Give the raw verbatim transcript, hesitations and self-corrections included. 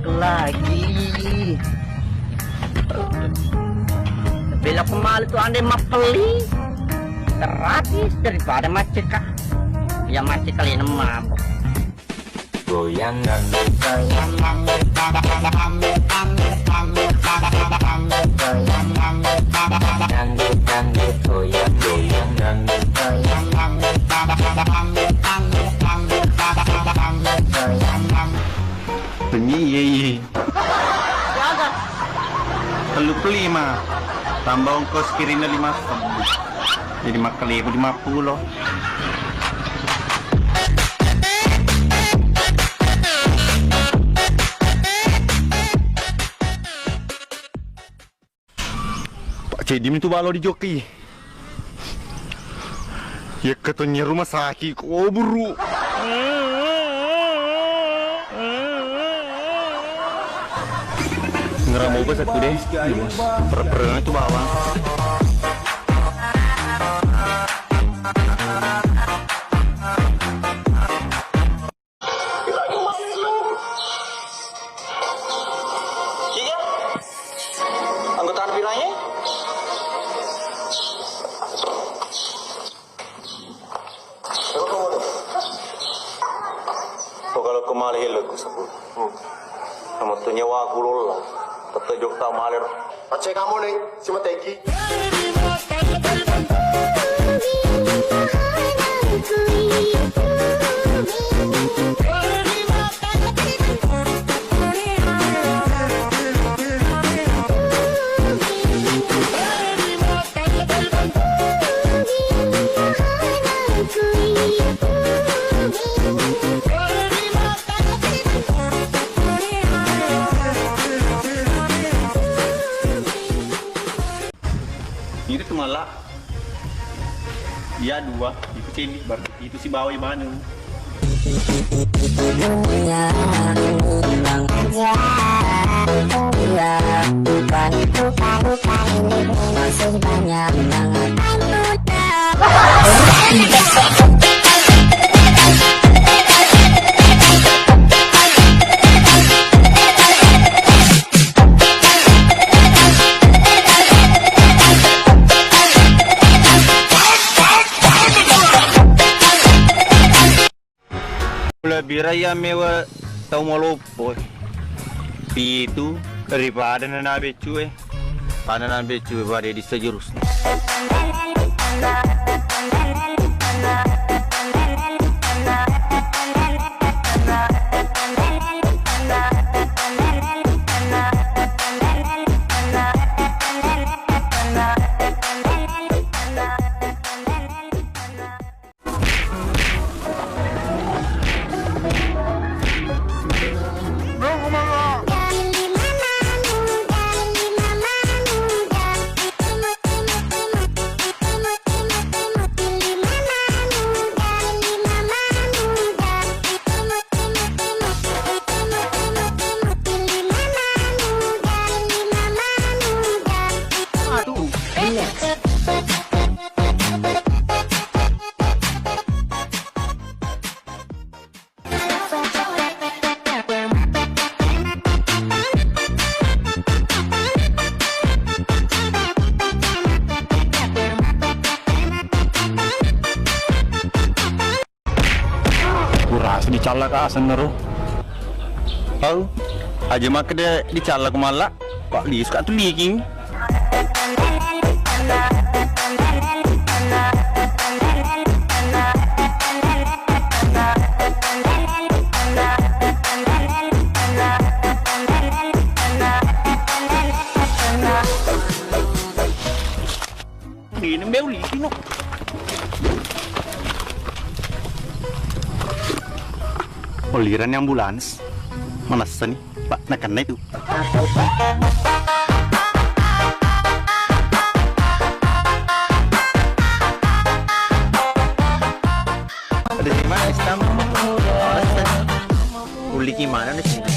lagi. Bela pemalu tu andai mappeli gratis daripada macceka. Ya macceka lena mabok. Goyang dangdut, goyang dangdut, dangdut, dangdut, dangdut, goyang dangdut, dangdut, dangdut, goyang, goyang dangdut, goyang dangdut, dangdut, dangdut, goyang dangdut. Penyi, iye, iye. Tellu puluh lima. Tambah ongkos kirimnya lima sebbu. Jadi makkalebu lima puluh. Pak, ceddi mi tu balo di joki. Iya ketonnya rumah sakit kuburu. Ngeramu apa satu deh? Perperang itu bawang. Iya. Anggota Pirangi? Coba kamu tuh. Oh, kalau kemali hello ku sepuluh. Hmm. Namun tuh nyawa aku lola. Tetap jok tak malir. Aceh kamu nih, cuma teki. Itu tu mala. Iya dua, itu ceddi, berarti itu si bawai maneng. Dunia ini memang ajaib, bukan luka-luka ini masih banyak banget. Lebbi raya mewa tau maloppo pitu daripada nana beccue. Pada nana beccue pada di sejurus. Kurasa dicallaka asenna ro. Au, aja makkeda dicallaka malla, kok lisu ka tu liking. Ini mbeu lipino. Oliran ambulans. Manessa ni, Pak, nakenna itu. Ada di mana, Istam? Manessa ni. Uliki mana nih sini?